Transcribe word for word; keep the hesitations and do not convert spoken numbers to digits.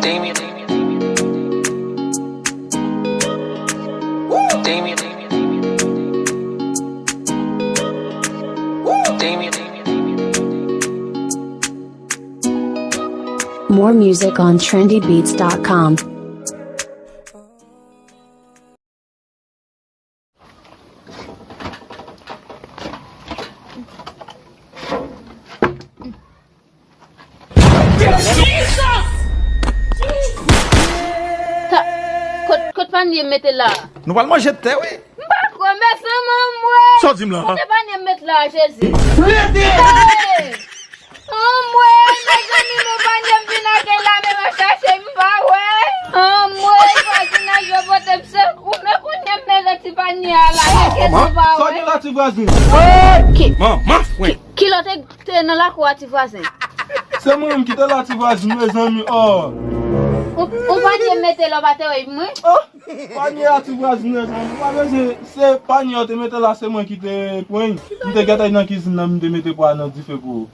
Damien. Damien. More music on trendy beats dot com. Ta, kot, kot panye mete la? Nou pral manje tè, wi. M pa kwè, mezanmi, anmwe. Sa w di m la? Kote panye m met la, Jezi? Hey! Anmwe, mezanmi, nou panye m vin ak la, men m ap chache, m pa wè. Anmwe, vwazinaj yo pote m sekou, men kounye a m mete ti panye a la, men kèt m pa wè. Sa w gen la, ti vwazin? Ki, ki, ki lòt te nan lakou a, ti vwazen? Se mwen menm ki te la, ti vwazin, mezanmi, oh. Ou, ou panye mete la, ou pa te wè mwen? Oh, panye a, ti vwazin, mezanmi, ou pa bezwen, se panye a te mete la, se mwen ki te pran. M te gentan nan kizin nan, m te mete pwa nan dife pou ou.